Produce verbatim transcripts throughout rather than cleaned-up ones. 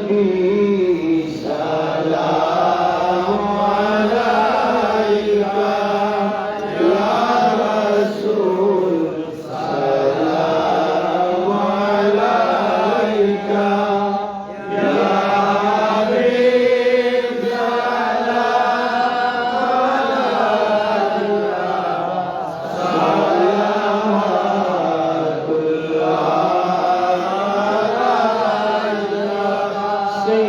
سلام عليك يا رسول، سلام عليك يا حبيب، سلام عليك.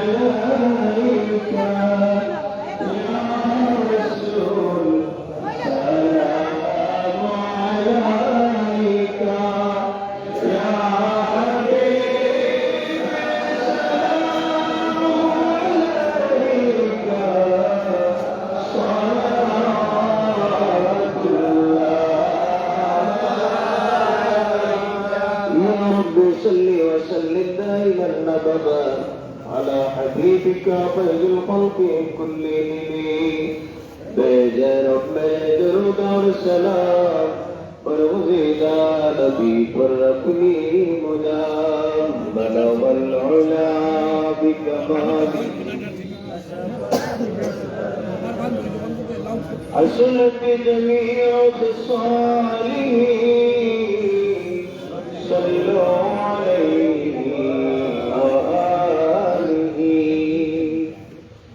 عليك يا رسول، سلام عليك يا حبيب، سلام عليك، صلوات الله عليك. يا رب صل وسلم دائما أبدا على حبيبك خير الخلق كلهم. بجرم درود و سلام بر گزیدہ نبی پر اپنی مدام، بلغ العلا بکماله، حسنت جميع خصاله، صلوا عليه وآله.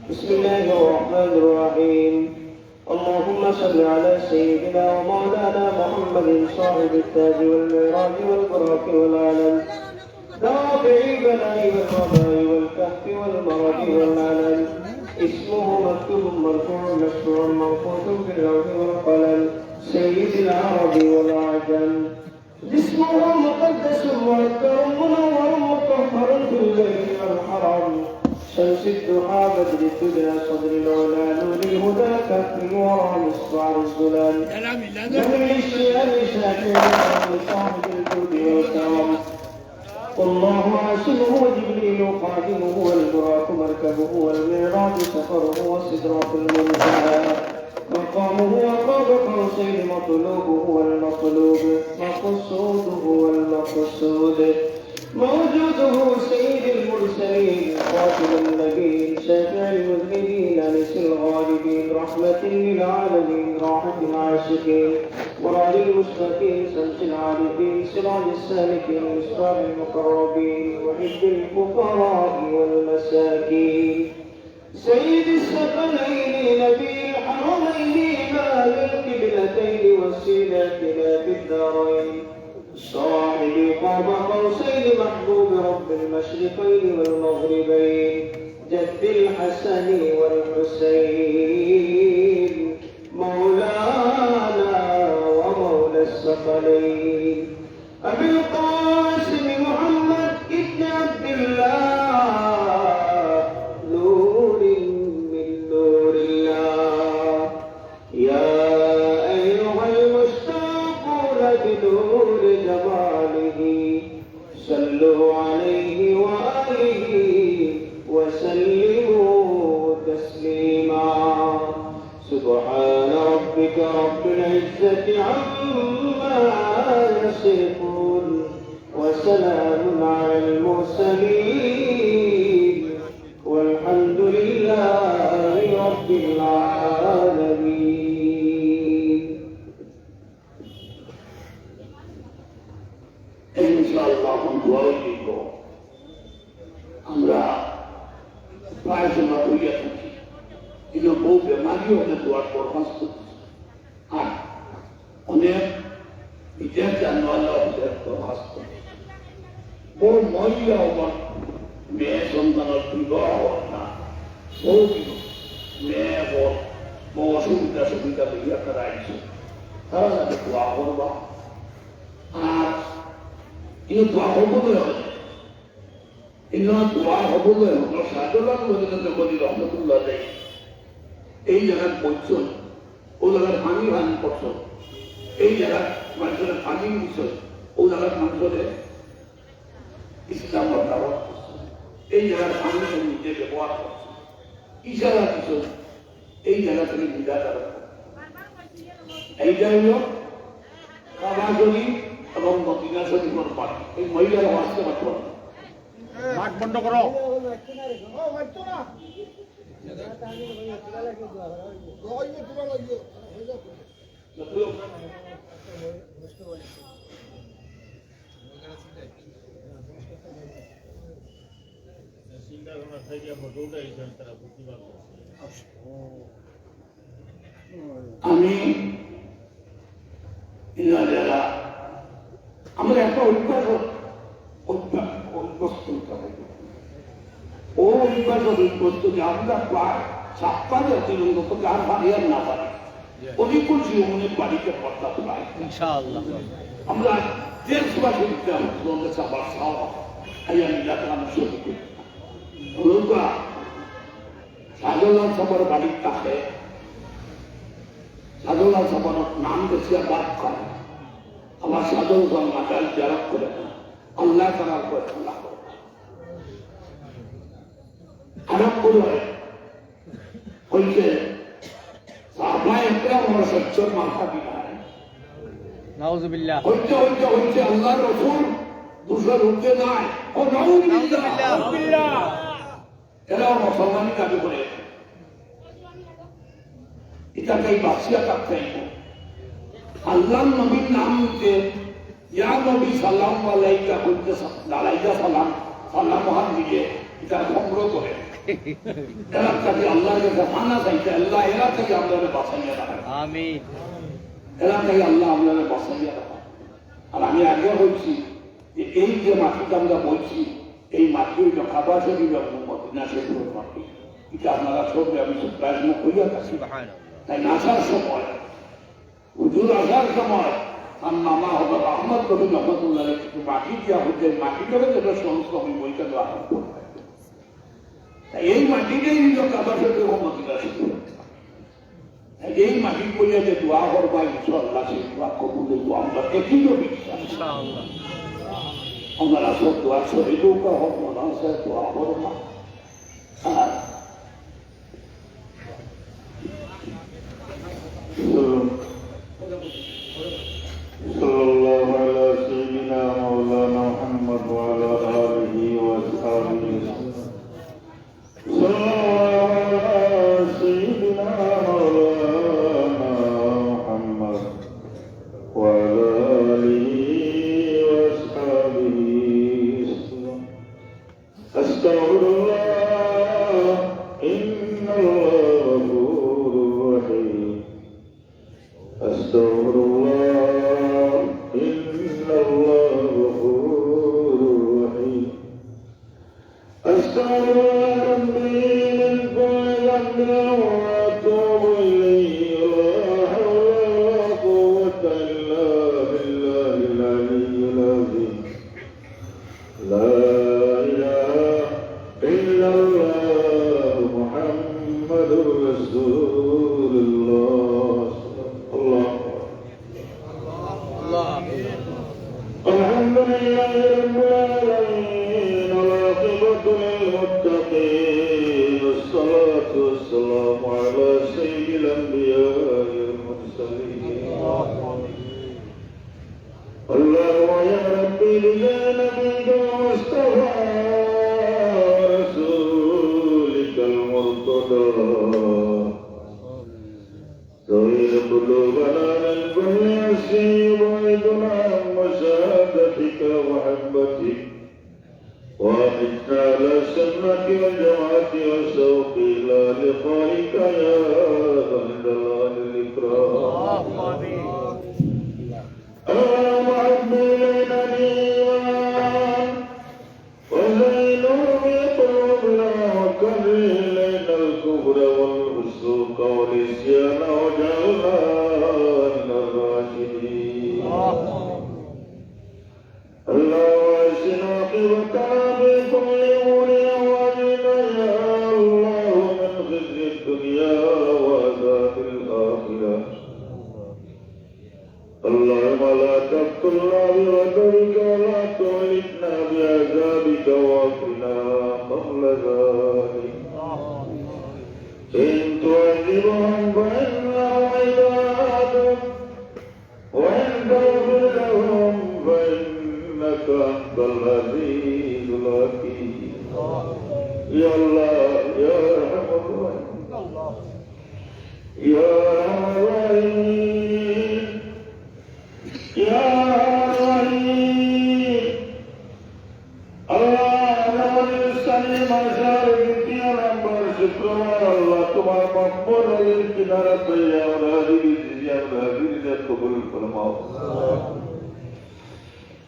بسم الله الرحمن الرحيم. اللهم صل على سيدنا ومولانا محمد صاحب التاج والمعراج والبراق والعلم، رافع البلاء والوباء والكهف والمرض والعلم. اسمه مكتوب مرفوع مشفوع منقوش في اللوح والقلم، سيد العرب والعجم. جسمه مقدس معطر منور مطهر في البيت والحرم. شمس الضحى بدر الدجى صدر العلا نور الهدى كف الورى مصباح الظلال. جميل الشيم شافع الأرض صاحب الجود والكرم. والله عاصمه وجبريل خادمه والبراق مركبه والمعراج سفره وسدرة المنتهى مقامه وقاب قوسين مطلوبه والمطلوب مقصوده والمقصود موجوده سيد المرسلين خاتم النبيين شافع المذنبين أنس الغالبين رحمة للعالمين راحة العاشقين وراد المشتاقين شمس العارفين سراج السالكين مصباح المقربين محب الفقراء والمساكين سيد الثقلين نبي الحرمين إمام القبلتين وسيلتنا في الدارين صاحب قاب قوسين محبوب رب المشرقين والمغربين جد الحسن والحسين مولانا ومولى الثقلين أبي القاسم محمد بن عبد الله نور من نور الله يا أيها المشتاقون بنور جماله صلوا عليه وآله وسلموا تسليما. سبحان ربك رب العزة عما يصفون وسلام على المرسلين والحمد لله رب العالمين. ইনশাআল্লাহ, এখন দোয়া অইবো। আমরা প্রায় সময় অইয়া থাকি, কিন্তু বউ বেমারি অইলে দোয়ার দরখাস্ত আর অনেক বিদেশ জানওয়ালা অইলে দরখাস্ত। বউ মরিয়া অইলে মেয়ে সন্তানর বিবাহ অর না, বউ মেয়ে অর, বউ অসুবিধা সুবিধা লইয়া তারা আইছে, তারা যাতে দোয়া করবা। আর এই দোয়া কবুল হয়, এই দোয়া কবুল হয়, আমরা সাহায্য লাভ করে দিতে পারি রহমতুল্লাহ আলাইহি। এই জায়গায় বলছেন, ও জায়গায় পানি পান করছেন, এই জায়গায় মানুষের পানি দিচ্ছেন, ও জায়গায় মানুষের ইসলাম দাওয়াত করছেন, এই জায়গায় পানি নিজে ব্যবহার করছেন, ইশারা দিচ্ছেন, এই জায়গা থেকে বিদায় করা। এইটা হলো কাবা শরীফ এবং মদিনা শরীফের মাঠ। এই মহিলারা আসতে পারতো না। মাইক বন্ধ করো। আমি ইনারা, আমরা একটা অভ্যাস, অভ্যাস, অভ্যস্ত হতে হবে। ও নির্বাচনের মধ্য দিয়ে আমরা প্রায় ছাপ্পান্ন দিনের মতো গান হারিয়ার না পারি। অনেক খুশি অনেক বাড়িতে পর্দা প্রায়। ইনশাআল্লাহ। আমরা দেশবাসী দিতে হবে, তোমাদের সবার সাহস। এই আমি যাতে আমরা শুরু করি। লোকা, শাহজালাল সাহেবের বাড়ির কাছে, শাহজালাল সাহেবের নাম বেশি আর বাদ করে। আবার শাহজালাল সাহেব মাজার জিয়ারত করে না। আল্লাহ তাআলা করে আল্লাহ করে। আরব করে হইছে, সাহাবায়ে একরাম ওরা সচ্ছল মাথা দিলায়। নাউজুবিল্লাহ। হইতে, হইতে, হইতে আল্লাহর রসুল দুশো রুখতে নাই। ও নাউজুবিল্লাহ। নাউজুবিল্লাহ। এরাও মুসলমানি দাবি করে। ইতাকে বাঁচিয়া থাকতে হইব। আল্লাহর নবীর নাম নিতে, ইয়া নবী সালাম আলাইকা কইতে সা-, দাঁড়াইয়া সালাম, সালাম হান দিয়ে, ইতা সংগ্রহ করে। এরা তাকে আল্লাহর কাছে পানা চাইতে, আল্লাহ এরা থেকে আপনারা বাঁচাইয়া রাখেন। আমিন। এরা থেকে আল্লাহ আপনারা বাঁচাইয়া রাখেন। আর আমি আগে বলছি যে এই যে মাটিটা আমরা বলছি, এই মাটি হইল কাবা শরীফ এবং মদিনা শরীফের মাটি। এটা আপনারা সব আমি সব প্রশ্ন করিয়া থাকি। সুবহানাল্লাহ। তাই আসার সময়, হুজুর আসার সময়, তার মামা হযরত আহমদ কবির রহমতুল্লাহ আলাইহি কিছু মাটি দিয়া হুজুর মাটি করে যেটা সংস্করণ বইটা দেওয়া হবে। তাই এই মাটিটাই হইল কাবা শরীফ এবং মদিনা শরীফ। এই মাটি করিয়া যে দোয়া করবা, ইনশাআল্লাহ, সেই দোয়া কবুল হইব। আমরা একই তো বিশ্বাস। ইনশাআল্লাহ। আমরা সব দোয়া শরীর হোক, হোক, মনে হয় দোয়া করবা। হ্যাঁ। صلى الله على سيدنا مولانا محمد وعلى آله وأصحابه وسلم. صلى الله على سيدنا مولانا محمد وعلى آله وأصحابه وسلم. أستغفر الله، إن الله غفور رحيم. أستغفر الله، إن الله غفور رحيم. أستغفر الله ربي من كل ذنب وأتوب إليه. لا حول ولا قوة إلا بالله العلي العظيم. لا إله إلا الله محمد رسول الله. الله أكبر. الحمد لله رب العالمين، والعاقبة للمتقين، والصلاة والسلام على سيد الأنبياء والمرسلين. اللهم يا ربي بجاه نبيك المصطفى ورسولك المرتضى، طهر قلوبنا من كل عصي يبعدنا عن مشاهدتك ومحبتك، وأمتنا على السنة والجماعة والشوق إلى لقائك يا ذا الجلال والإكرام. اللهم حبب إلينا الإيمان وزينه في قلوبنا وكره إلينا الكفر والفسوق والعصيان واجعلنا من الراشدين. اللهم أحسن عاقبتنا في كل أمورنا وأجرنا يا الله من خزي الدنيا وعذاب الآخرة. اللهم لا تقتلنا بغضبك ولا تهلكنا بعذابك وعافنا قبل ذلك. إن تعذبهم فإنهم عبادك، وإن تغفر لهم فإنك أنت العزيز الحكيم. يا الله، يا أرحم الراحمين. يا أرحم الراحمين، يا أرحم الراحمين। আল্লাহ, আগামী সানি মাসের দ্বিতীয় নম্বর শুক্রবার, আল্লাহ, তোমার মহব্বতের কিনারা তৈরি আমরা হাজির হয়েছি, আমরা হাজির কবুল ফরমাও।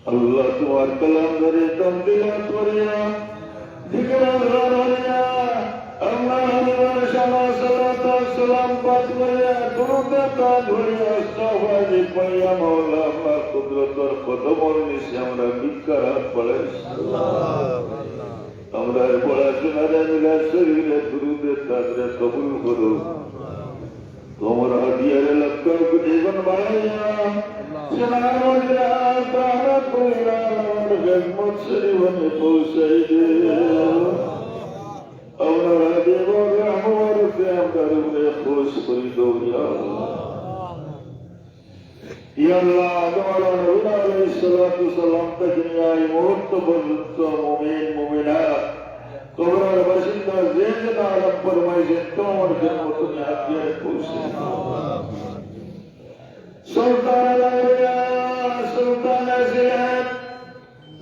আল্লাহ, তোমার কালাম ধরে তন্দিরা করিয়া জিকির আজকার হইয়া, আল্লাহর হাবিবের শানে সালাত ও সালাম পাঠ করিয়া, দুরুদে তাজ হইয়া, ইস্তেগফার পাইয়া, মাওলা আপনার কুদরতর কদমর নিচে আমরা ভিক্ষার হাত বাড়াইছি। আমরার পড়াশোনারে, মিলাদ শরীফরে, দুরুদে তাজরে কবুল করো। তোমার হাদিয়ারে লক্ষ কোটি গুণ বাড়াইয়া, সিনার মধ্যে আল্লাহ তাআলা কইরা আমার খেদমত শরীফে পৌঁছাই দে। আপনার হাবিবর রহমতে আমরার উপরে খুশ করি দেও, ইয়া আল্লাহ। ইয়া আল্লাহ, তোমার নবী আলাইহিস সালাতু ওয়াস সালাম থাকি নিয়া এই মুহূর্ত পর্যন্ত মুমিন মুমিনাত, কবরর বাসিন্দা যে যেন আরাম ফরমাইছেন, তোমার জন্য তুমি হাদিয়া পৌঁছে দাও। সুলতান আল আউলিয়া, সুলতান আল সিলাত,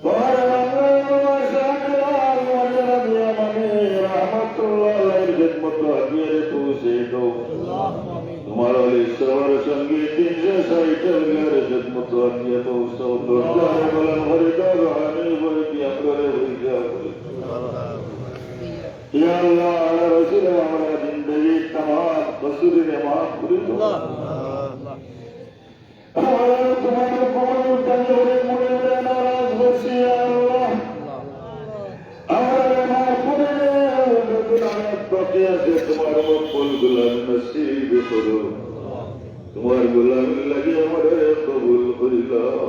তোমার বাংলার বাবা শাহজালাল ওয়াজের মিয়া মানি রহমতুল্লাহ আলাইহির খেদমত হাদিয়ারে পৌঁছে দাও। তোমার ওলি সবার সঙ্গে তিনশো ষাট আউলিয়ার খেদমত হাদিয়া পৌঁছাও। দরজারে বলেন, হরিদার রহানি বলে কি আমরারে হয়ে যাও। ইয়া আল্লাহ, আল্লাহ রসুল, আমরা জিন্দেগির তামাম কসুররে মাফ করে দাও। আল্লাহ, তোমার কবুল তাজরে মুড়ে মুড়ে নারাজ বসি, আল্লাহ। আমার মাফ করে দে, যত নামাজ বাকি আছে, তোমার মকবুল গোলাম নসিব করো। তোমার গোলাম লাগি আমারে কবুল করিলাও।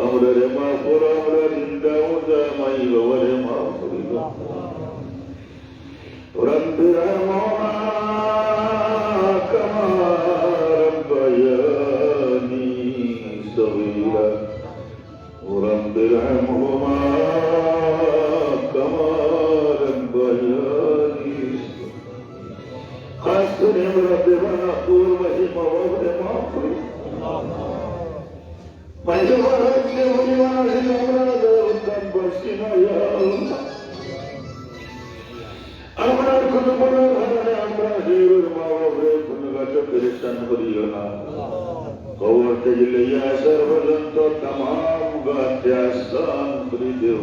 আমরারে মাফ করো, আমরা জিন্দা মুর্দা মাই বাবারে মাফ করিলাও। رب ارحمهما كما ربياني صغيرا. رب ارحمهما كما ربياني صغيرا. খাস করে আমরা বেবানা কবরবাসী মা বাবারে মাফ করি। মাঝে মাঝে পরিবার আছে, আমরা যারা উদ্যান করছি না, ইয়া আল্লাহ। আমরা কোনো বড় কারণে আমরা হেরুর মা বাবারে কোনো গাছো পেরেশান করিও না। কবর থেকে লইয়া আসার পর্যন্ত তামাম গাছে আসান করে দেও।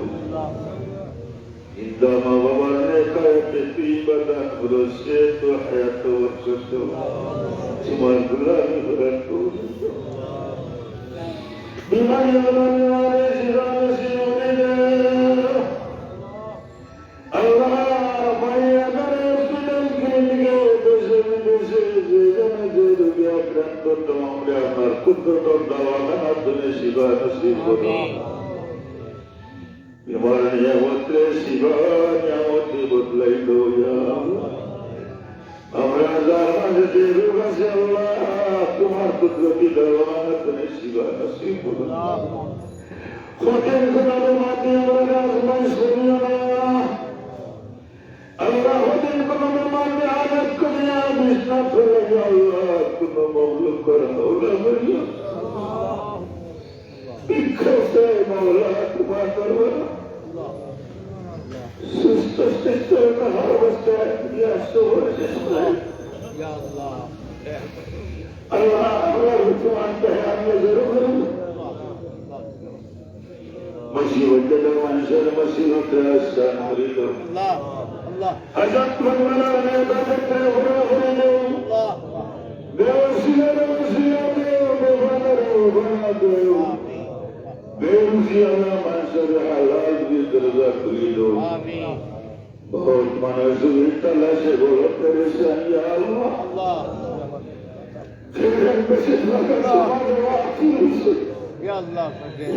জিন্দা মা বাবার নেক হায়াতে তুই বাদান করো, সে তো হায়াত বরকত দেও। তোমার গোলামি করার তৌফিক দাও। বিমারি আমার বিমারে শিফা নসিব করে দেও। আল্লাহ, বাইরে ঘরে হসপিটাল ক্লিনিকে দেশে বিদেশে যেখানে যে রোগী আক্রান্ত, তামামরে আপনার কুদরতর দাওয়াখানা তুমি শিফা নসিব করো। বিমার নিয়ামতরে শিফা নিয়ামতে বদলাই দাও, ইয়া আল্লাহ। আমরা যার মাঝে যে রোগ আছে, আল্লাহ, তোমার কুদরতি দাওয়াখানা তুমি শিফা নসিব করো। কঠিন কোনো বেমার দিয়া আমরারে আজমাইশ করিও না। আল্লাহ, কঠিন কোনো বেমার দিয়া আঘাত করিয়া বিছনা ফেলাইয়া, আল্লাহ, কোনো মখলুকর হাওলা করিও না। ভিক্ষা চাই মাওলা তোমার দরবারে। সুস্থ সুস্থ অবস্থায় তুমি আসো, বলে শেষ নাই। আল্লাহ, আমরা তোমার দয়া, আমরা জোরে বলি। মুসিবতে মানুষের মুসিবত আসান করি দাও। আল্লাহ, আল্লাহ। হাজত মন্দ আল্লাহ, ইবাদতে পুরা করি দাও। আল্লাহ। বেউসিলা, বেউসিলা দেও, বেফানা, বেফানা দেও। বেউসিলা মানুষের হালাল রুজির দরজা খুলি দাও। আমিন। বহুত মানুষ রুজির তালাশে বড় পেরেশান, ইয়া আল্লাহ। আল্লাহ। ইয়া আল্লাহ। আল্লাহ।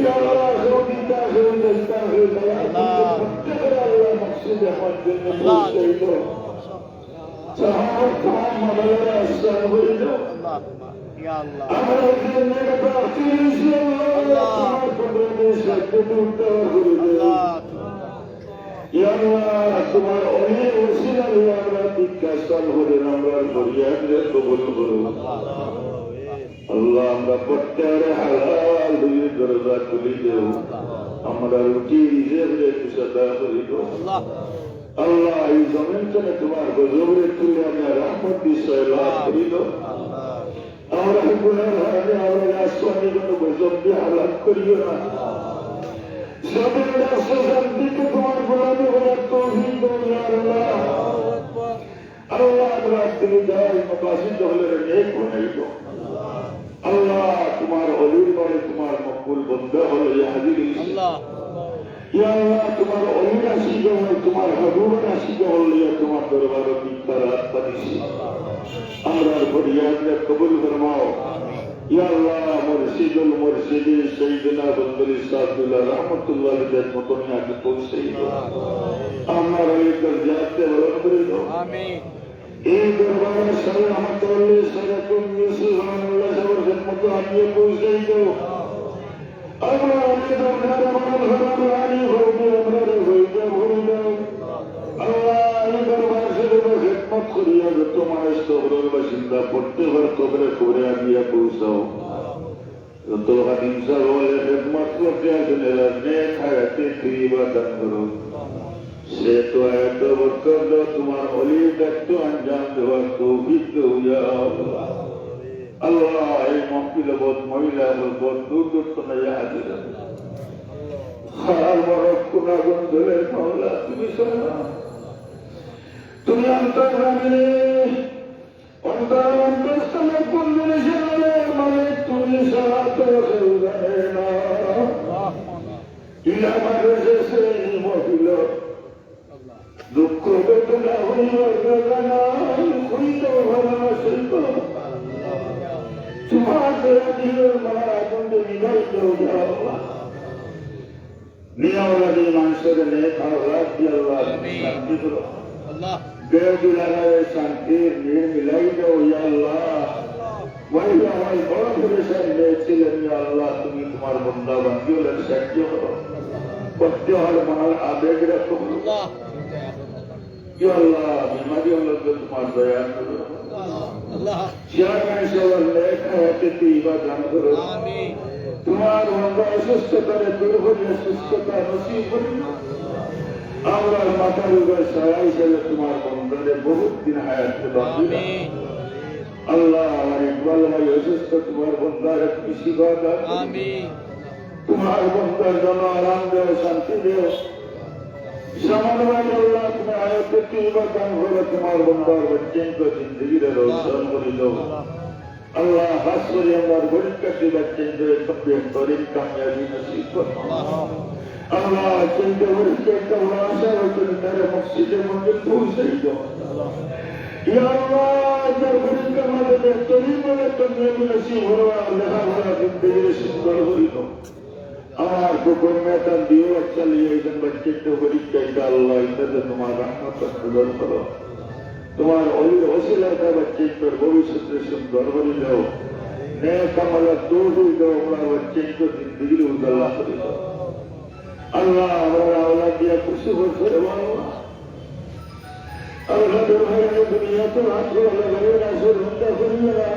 আল্লাহ। ইয়া আল্লাহ। আল্লাহ। আল্লাহ। ইয়া আল্লাহ, তোমার অলি ওসিলা দিয়া আমরা ভিক্ষা চাই, আমরা ফরিয়াদ কবুল করো। আল্লাহ, আমরা প্রত্যেকের হালাল রুজির দরজা খুলি দেও। আমরা রুটি রিজিকরে কুশাদা করি দেও। আল্লাহ, এই জমিন থেকে তোমার গজবরে তুলে আমরা রহমত বিষয় লাভ করি দেও। আমরা গুনাহগার, আমরা আসমানি কোনো গজব দিয়া হালাক করিও না। সদর রাস্তা শান্তিতে তোমার গোলামি করার তৌফিক দাও, ইয়া আল্লাহ। আল্লাহ, আমরা আজকে যাই, মকাসিদ হলে নেক বানাই দাও। আল্লাহ, তোমার অলির বাড়ি তোমার মকবুল বন্দা হলে ইয়া হাজির হইছে। আল্লাহ। ইয়া আল্লাহ, তোমার অলির আশিক হল, তোমার হাবিবের আশিক হল, ইয়া তোমার দরবারো মিথ্যা রাত পানিছি। আমরার ফরিয়াদ কবুল ফরমাও। ইয়া আল্লাহ, মুর্শিদুল মুর্শিদিন সৈয়দনা বন্দুল ইসা আব্দুল্লাহ রহমতুল্লাহ আলাইহির মতন আগে পৌঁছে দাও। আমরার অলির দরজাতে বুলন্দ করে দাও। আমিন। এই দরবারে সারা মতল্লি সারা কুন ইউসুফ রহমতুল্লাহ সাহেবের খেদমত আনিয়ে পৌঁছে দাও। আল্লাহ, আমি দরবারে আমার ঘরে আমি হইতে আমরা হইতে ভুল দাও। আল্লাহ, আমি দরবার শরীফে খেদমত করিয়া যত মানুষ কবরের বাসিন্দা প্রত্যেকের কবরে কবরে আনিয়া পৌঁছাও। যত খাদিম সাহেব বলে খেদমত করতে আছেন, এরা নেক হায়াতে তৈবা দান করো। সে তো এত বরকত দাও, তোমার অলির দায়িত্ব আঞ্জাম দেওয়ার তৌফিক দাও, ইয়া আল্লাহ। আল্লাহ, এই মাহফিলে বহুত মহিলা এবং বহুত দূর দূর থেকে হাজির আছে। খারাপ বড় কোনাগুন ধরে মাওলা, তুমি শোনো। তুমি অন্তর্গামী, অন্তর অন্তঃস্থলে কোন জিনিসের নামে মানে তুমি ছাড়া তো কেউ জানে না। ইলা মানুষ এসে মহিলা দুঃখ বেদনা হইল বেদনা, হইল ভালোবাসা। তোমার দয়া দিল মা, তুমি মিলাই দেও, ইয়া আল্লাহ। নিয়া ওরা দিয়ে মানুষের নেক আল্লাহ, কি আল্লাহ, আমিন। শান্তি করো। আল্লাহ। বেদি লাগায় শান্তির নীড় মিলাই দেও, ইয়া আল্লাহ। ভাই আমার বড় পরেশান হয়েছিলেন, ইয়া আল্লাহ, তুমি তোমার বন্দা বান্দি হলেন, সাহায্য করো। প্রত্যেকের মনের আবেগ রাখো। আল্লাহ। ইয়া আল্লাহ, বিমারি হলে তো তোমার দয়া করো। আল্লাহ। চেয়ারম্যান সাহেবের নেক হায়াতে তৈবা দান করো। আমিন। তোমার বন্দা অসুস্থতারে দূর করিয়া সুস্থতা নসিব করো। আমরার মাথার উপরে ছায়া হিসেবে তোমার বন্দারে বহুত দিন হায়াতে বাঁচিয়ে রাখো। আমিন। আল্লাহ, আমার ইকবাল ভাই অসুস্থ, তোমার বন্দারে তুমি শিফা দান করো। আমিন। তোমার বন্দার জন্য আরাম দেও, শান্তি দেও। সামান ভাই আল্লাহ, তুমি হায়াতে তৈবা দান করো, তোমার বন্দার বাচ্চাইন্তর জিন্দেগিরে রোশন করি দেও। আল্লাহ, খাস করি আমরার পরীক্ষার্থী বাচ্চাইন্তরে তৌফিক, তরিক, কামিয়াবি নসিব করো। আল্লাহ, চিন্তা পরীক্ষা একটা আশা হয়েছিল, তারা মসজিদে মধ্যে পৌঁছাই দেও। ইয়া আল্লাহ, তার পরীক্ষার মাঝে বেহতরিন ভাবে কামিয়াবি নসিব করো, আর লেখাপড়া জিন্দেগিরে সুন্দর করি দেও। আমার হুকুম মেহতাব দিও, বাচ্চা লিয়ে একজন বাচ্চাইন্তর পরীক্ষা, ইয়া আল্লাহ, ইটাতে তোমার রহমত নজর করো। তোমার অলির ওসিলায় বাচ্চাইন্তর ভবিষ্যতে সুন্দর করি দেও। নেক আমলর তৌফিক দেও, আমরার বাচ্চাইন্তর জিন্দেগিরে উজালা করি দেও। আল্লাহ, আমরার আওলাদ দিয়া খুশি করছো রে বাবা। আল্লাহ, দুর্ভাগ্য দুনিয়া তো হাত করে লাগাইও না, শরীরটা করিও না।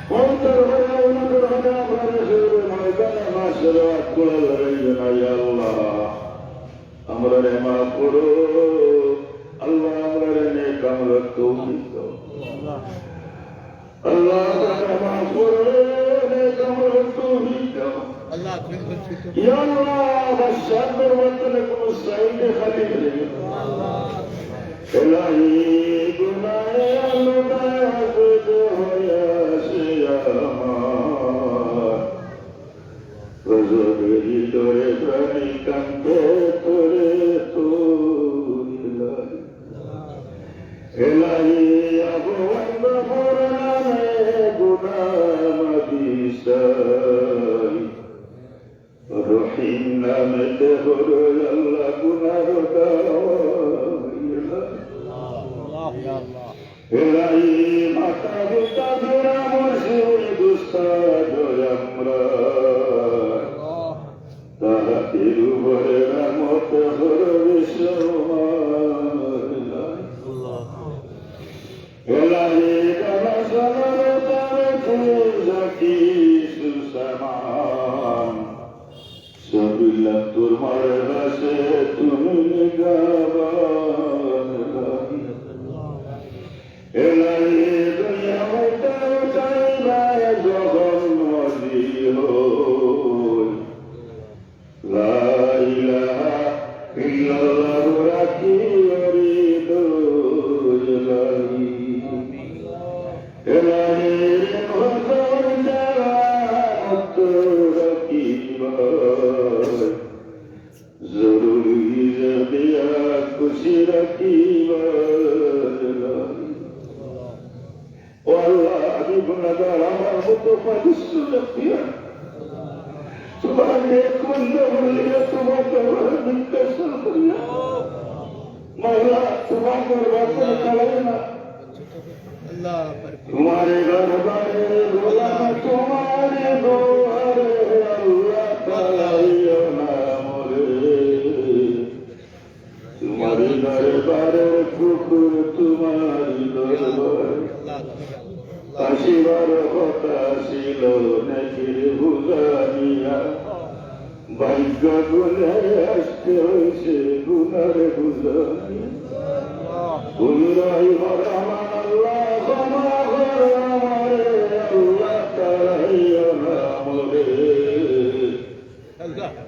মৌতের ভয়ে অন্য দুর্ভাগ্য আমরা রেখে দেবে, ময়দানে মাসের হাত করে লাগাইও না, ইয়া আল্লাহ। আমরারে মাফ করো। আল্লাহ, আমরারে নেক আমলর তৌফিক দাও। আল্লাহ, তাআলা মাফ করো, নেক আমলর তৌফিক দাও। আল্লাহ, তুমি বলছো তো। ইয়া আল্লাহ, বাদশার দরবার থেকে কোনো সাইডে খালি নেই। এলাহি গুনাহে আলুদা হয়ে আসে আমার। গজবের ভিতরে প্রাণী কান্দে তোরে তুই এলাহি। এলাহি আফওয়ান গফুর নামে গুনাহ মাফি চাই। রহিম নামে দেহর আল্লাহ গুনার দাওয়াই। এলাহি মাতা পিতা পিরা মুর্শিদ উস্তাদ আমরা। তাহাদের উপরে রহমত করবে সমান। এলাহি দানা সালার তারে তুই জাকি সুসামান। সবিলা তোমার কাছে তুমি নিগাবান। এলাহি দুনিয়া হইতে চাইবে যখন নদী হই। লা তোমার নেক বান্দা বলিয়া তোমার দরবারে ভিক্ষা চাই করিয়া। মাওলা, তোমার দরবার কোনো চালাইও না। তোমার দরবারে গোলাম, তোমার দুয়ারে আল্লাহ, চালাইও না মোরে। তোমার দরবারে কুকুর, তোমার দরবার। আসিবার কথা ছিল নেকির বুঝা নিয়া, ভাগ্য গুণে আসতে হয়েছে গুনার বুঝা নিয়া। তুমি রহিম রহমান আল্লাহ, ক্ষমা করো আমারে আল্লাহ, তাড়াইও না মোরে।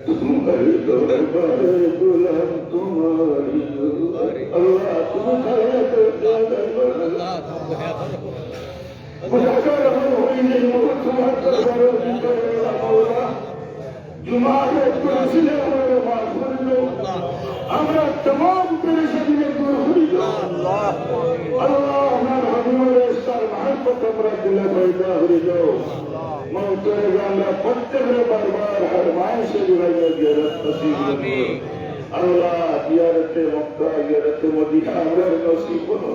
তোমার দরবারে গোলাম তোমার দরবারে। আল্লাহ, তুমি খাইয়া দেও, দেও, দেও। গুনাহগার আমার হয়ে যাই, তোমার দরবারে ভিক্ষা করলাম, আল্লাহ। জুমার রাত করেছিলে, আমরা মাফ করে দাও। আমরা তামাম পেরেশানিকে দূর করে দাও। আল্লাহ, আমার হাবিবের ইসলাম মহব্বত আমরা দিলে পয়দা করে দাও। মৌতর আগে আমরা প্রত্যেকরে বারবার হারমাইশে ইব্রাহিমের জিয়ারত নসিব করো। আল্লাহ, জিয়ারতে মক্কা, জিয়ারতে মদিনা আমরা নসিব করো।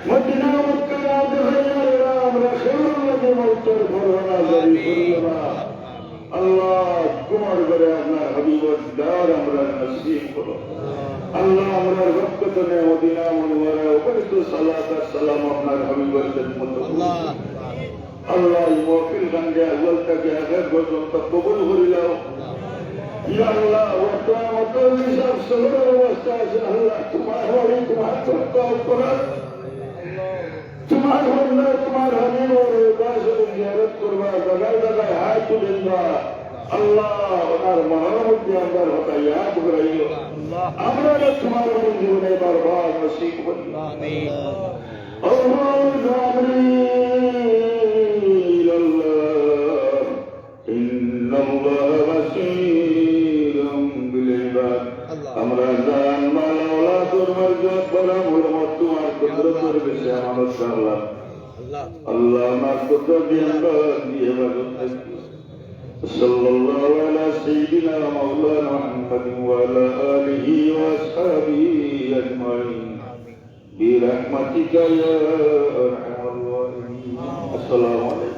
মদিনা মক্কা না দেখাইয়া আল্লাহ, আমরা কেউর লাগি মৌতর করোনা জারি করিও না। আল্লাহ, তোমার ঘরে আপনার হাবিবর দিদার আমরা নসিব করো। আল্লাহ, আমরা রক্ত তনে মদিনা মুনাওয়ারা উপরে তো সালাত আর সালাম আপনার হাবিবর খেদমত। আল্লাহ, এই মহফিল খানরে আউয়াল থাকি আখের পর্যন্ত কবুল করি লও। ইয়া আল্লাহ, বর্তমান মতো যেসব শহরের অবস্থা আছে, আল্লাহ, তোমার বাড়ি, তোমার সত্তা উপরে, তোমার বন্দা, তোমার হাবিব ও রোজা শরীফ জিয়ারত করবা, জাগায় জাগায় হাত তুলেন বা, আল্লাহ, ওনার মরণ মধ্যে আমরা হতা ইয়াদ করাইও। আমরা তোমার জীবনে বারবার নসিব করি। আমিন। أولوا أمري إلى الله، إن الله بصير بالعباد। আল্লাহ। আমরা জান, মাল, আওলাদ, দরবার, জগবর, আমল, মত তোমার কুদরতের বেশি আমানত রাখলাম। আল্লাহ। আল্লাহ, আমার কুদরত দিয়ে আমরা দিয়ে বাজত থাকি। صلى الله على سيدنا مولانا محمد وعلى آله وأصحابه أجمعين برحمتك يا أرحم الراحمين. السلام عليكم.